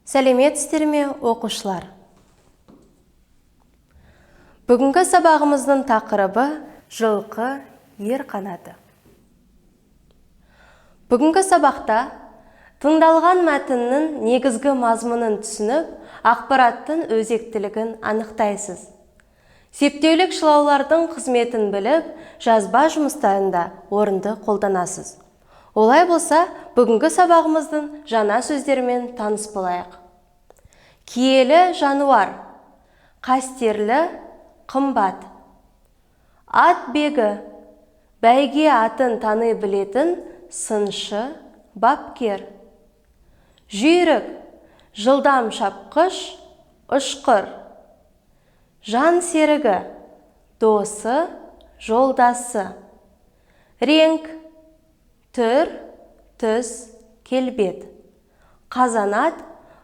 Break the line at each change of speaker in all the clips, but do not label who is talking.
Сәлеметсіздер ме, оқушылар? Бүгінгі сабағымыздың тақырыбы жылқы ер қанаты. Бүгінгі сабақта тыңдалған мәтіннің негізгі мазмұнын түсініп, ақпараттың өзектілігін анықтайсыз. Септеулік шылаулардың қызметін біліп, жазба жұмыстарында орынды қолданасыз. Олай болса, бүгінгі сабағымыздың жаңа сөздерімен таныс болайық. Киелі жануар, қастерлі, қымбат. Ат бегі, бәйге атын тани білетін сыншы, бапкер. Жүйрік, жылдам шапқыш, ұшқыр. Жан серігі, досы, жолдасы. Реңк, түр, түс, келбет. Қазанат,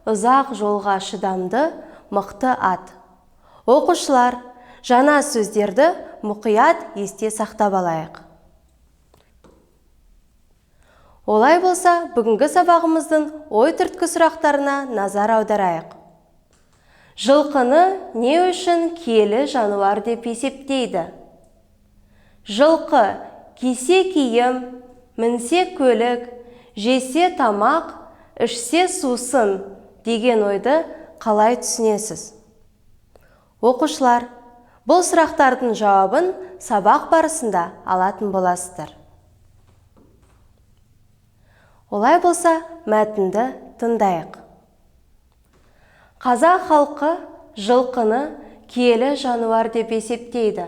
ұзақ жолға шыдамды, мықты ат. Оқушылар, жаңа сөздерді мұқият есте сақтап алайық. Олай болса, бүгінгі сабағымыздың ой түрткі сұрақтарына назар аударайық. Жылқыны не үшін киелі жануар деп есептейді? Жылқы кисе киім, мінсе көлік, жесе тамақ, ішсе сусын деген ойды қалай түсінесіз? Оқушылар, бұл сұрақтардың жауабын сабақ барысында алатын боласыздар. Олай болса, мәтінді тыңдайық. Қазақ халқы жылқыны киелі жануар деп есептейді.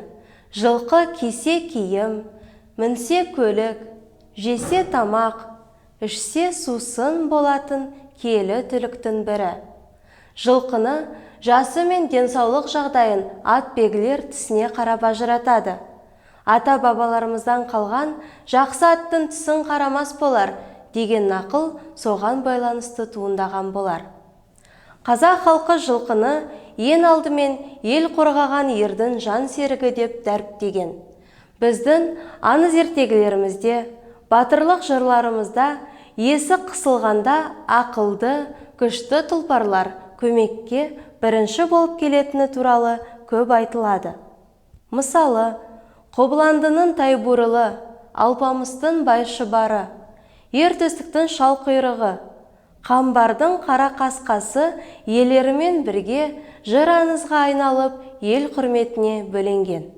Жылқы кисе киім, мінсе көлік, жесе тамақ, ішсе сусын болатын киелі түліктің бірі. Жылқыны жасы мен денсаулық жағдайын ат белгілер тісіне қарап ажыратады. Ата-бабаларымыздан қалған жақсы аттың тісін қарамас болар деген нақыл соған байланысты туындаған болар. Қазақ халқы жылқыны ең алдымен ел қорғаған ердің жан серігі деп дәріптеген. Біздің аңыз ертегілерімізде, батырлық жырларымызда есі қысылғанда ақылды, күшті тұлпарлар көмекке бірінші болып келетіні туралы көп айтылады. Мысалы, Қобыландының Тайбурылы, Алпамыстың Байшұбары, Ер Төстіктің Шалқұйрығы, Қамбардың Қара Қасқасы иелерімен бірге жыр аңызға айналып, ел құрметіне бөленген.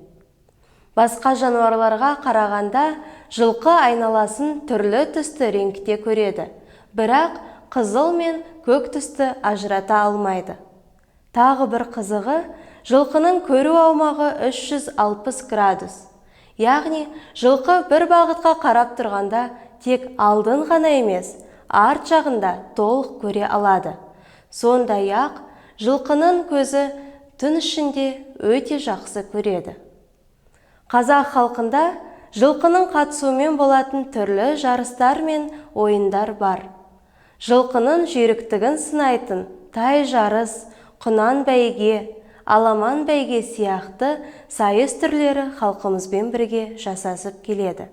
Басқа жануарларға қарағанда жылқы айналасын түрлі түсті реңкте көреді, бірақ қызыл мен көк түсті ажырата алмайды. Тағы бір қызығы, жылқының көру аумағы 360 градус. Яғни, жылқы бір бағытқа қарап тұрғанда тек алдын ғана емес, арт жағында толық көре алады. Сондай-ақ, жылқының көзі түн ішінде өте жақсы көреді. Қазақ халқында жылқының қатысуымен болатын түрлі жарыстар мен ойындар бар. Жылқының жүйріктігін сынайтын тай жарыс, құнан бәйге, аламан бәйге сияқты сайыс түрлері халқымызбен бірге жасасып келеді.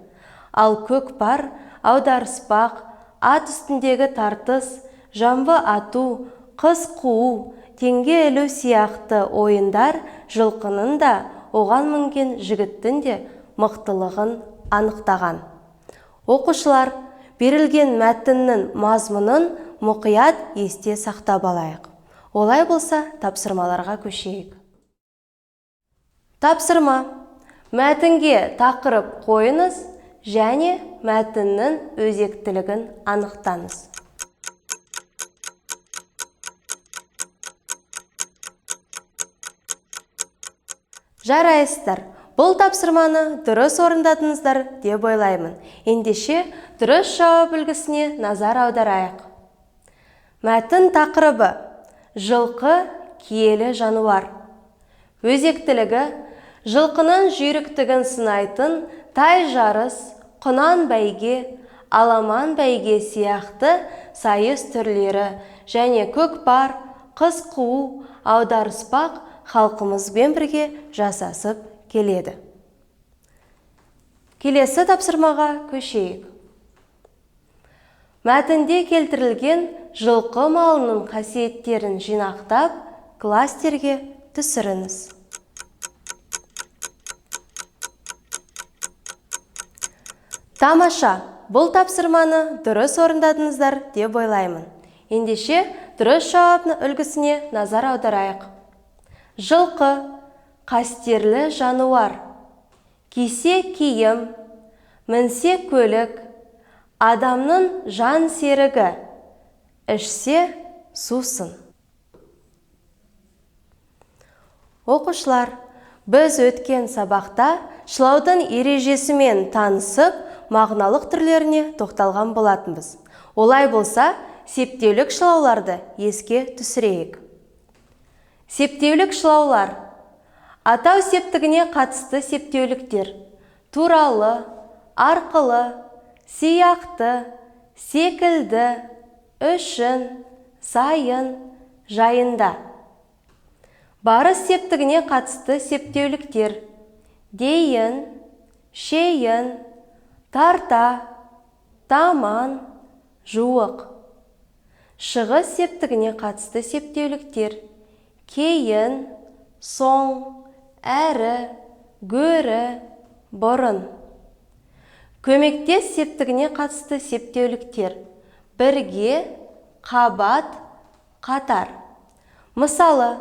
Ал көкпар, аударыспақ, ат үстіндегі тартыс, жамбы ату, қыз қуу, теңге ілу сияқты ойындар жылқының да, оған мінген жігіттің де мықтылығын анықтаған. Оқушылар, берілген мәтіннің мазмұнын мұқият есте сақтап алайық. Олай болса, тапсырмаларға көшейік. Тапсырма. Мәтінге тақырып қойыңыз және мәтіннің өзектілігін анықтаңыз. Жарайсыздар. Бұл тапсырманы дұрыс орындадыңыздар деп ойлаймын. Ендеше, дұрыс жауап үлгісіне назар аударайық. Мәтін тақырыбы: жылқы киелі жануар. Өзектілігі: жылқының жүйріктігін сынайтын тай жарыс, құнан бәйге, аламан бәйге сияқты сайыс түрлері және көкпар, қыз қуу, аударыспақ халқымызбен бірге жасасып келеді. Келесі тапсырмаға көшейік. Мәтінде келтірілген жылқы малының қасиеттерін жинақтап, кластерге түсіріңіз. Тамаша, бұл тапсырманы дұрыс орындадыңыздар деп ойлаймын. Ендеше, дұрыс жауап үлгісіне назар аударайық. Жылқы, қастерлі жануар. Кисе киім, мінсе көлік, адамның жан серігі, ішсе сусын. Оқушылар, біз өткен сабақта шылаудың ережесімен танысып, мағыналық түрлеріне тоқталған болатынбыз. Олай болса, септеулік шылауларды еске түсірейік. Септеулік шылаулар. Атау септігіне қатысты септеуліктер. Туралы, арқылы, сияқты, секілді, үшін, сайын, жайында. Барыс септігіне қатысты септеуліктер. Дейін, шейін, тарта, таман, жуық. Шығыс септігіне қатысты септеуліктер. Кейін, соң, әрі, гөрі, бұрын. Көмектес септігіне қатысты септеуліктер. Бірге, қабат, қатар. Мысалы,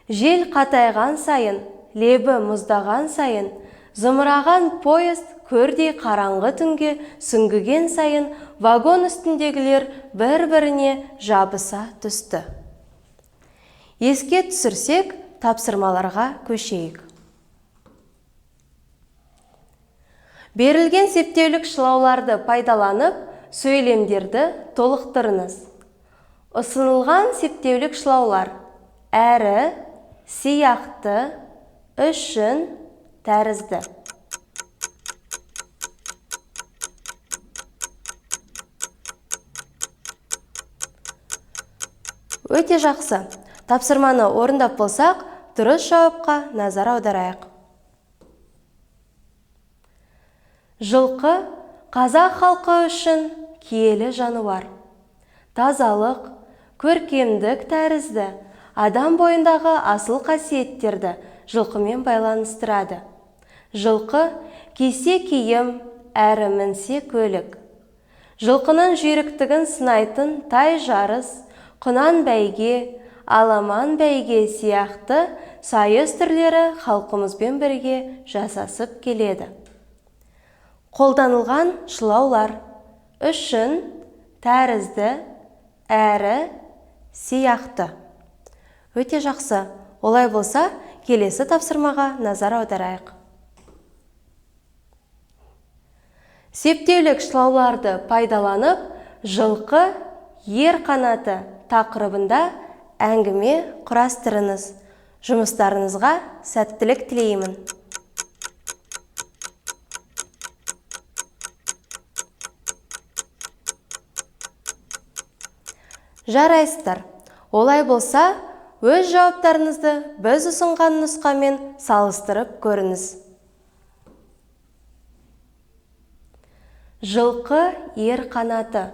жел қатайған сайын, лебі мұздаған сайын, зымыраған поезд көрдей қараңғы түнге сүңгіген сайын вагон үстіндегілер бір-біріне жабыса түсті. Еске түсірсек, тапсырмаларға көшейік. Берілген септеулік шылауларды пайдаланып, сөйлемдерді толықтырыңыз. Ұсынылған септеулік шылаулар әрі, сияқты, үшін, тәрізді. Өте жақсы. Тапсырманы орындап болсақ, дұрыс жауапқа назар аударайық. Жылқы қазақ халқы үшін киелі жануар. Тазалық, көркемдік тәрізді адам бойындағы асыл қасиеттерді жылқымен байланыстырады. Жылқы кисе киім, әрі мінсе көлік. Жылқының жүйріктігін сынайтын тай жарыс, құнан бәйге, аламан бәйге сияқты сайыс түрлері халқымызбен бірге жасасып келеді. Қолданылған шылаулар үшін, тәрізді, әрі, сияқты. Өте жақсы. Олай болса, келесі тапсырмаға назар аударайық. Септеулік шылауларды пайдаланып, жылқы ер қанаты тақырыбында әңгіме құрастырыңыз. Жұмыстарыңызға сәттілік тілеймін. Жарайсыздар. Олай болса, өз жауаптарыңызды біз ұсынған нұсқамен салыстырып көріңіз. Жылқы ер қанаты.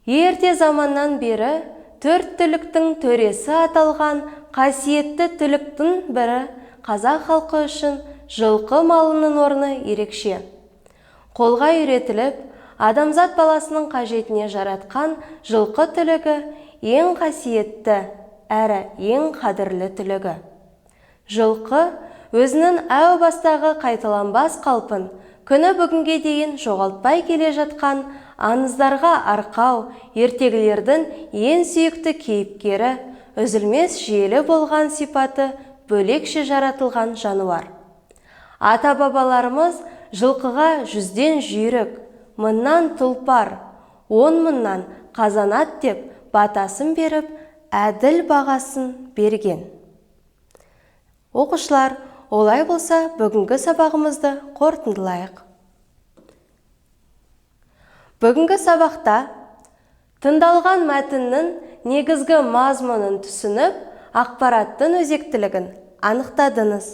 Ерте заманнан бері төрт түліктің төресі аталған қасиетті түліктің бірі қазақ халқы үшін жылқы малының орны ерекше. Қолға үйретіліп, адамзат баласының қажетіне жаратқан жылқы түлігі ең қасиетті, әрі ең қадірлі түлігі. Жылқы өзінің әу бастағы қайталанбас қалпын күні бүгінге дейін жоғалтпай келе жатқан аңыздарға арқау, ертегілердің ең сүйікті кейіпкері, үзілмес желі болған сипаты бөлекше жаратылған жануар. Ата-бабаларымыз жылқыға 100-ден жүйрік, 1000-нан тұлпар, 10 000-нан қазанат деп батасын беріп, әділ бағасын берген. Оқушылар, олай болса, бүгінгі сабағымызды қорытындылайық. Бүгінгі сабақта тыңдалған мәтіннің негізгі мазмұнын түсініп, ақпараттың өзектілігін анықтадыңыз.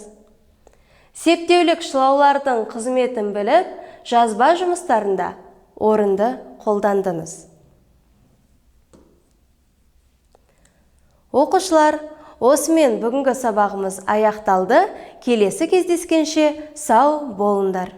Септеулік шылаулардың қызметін біліп, жазба жұмыстарында орынды қолдандыңыз. Оқушылар, осымен бүгінгі сабағымыз аяқталды. Келесі кездескенше сау болыңдар.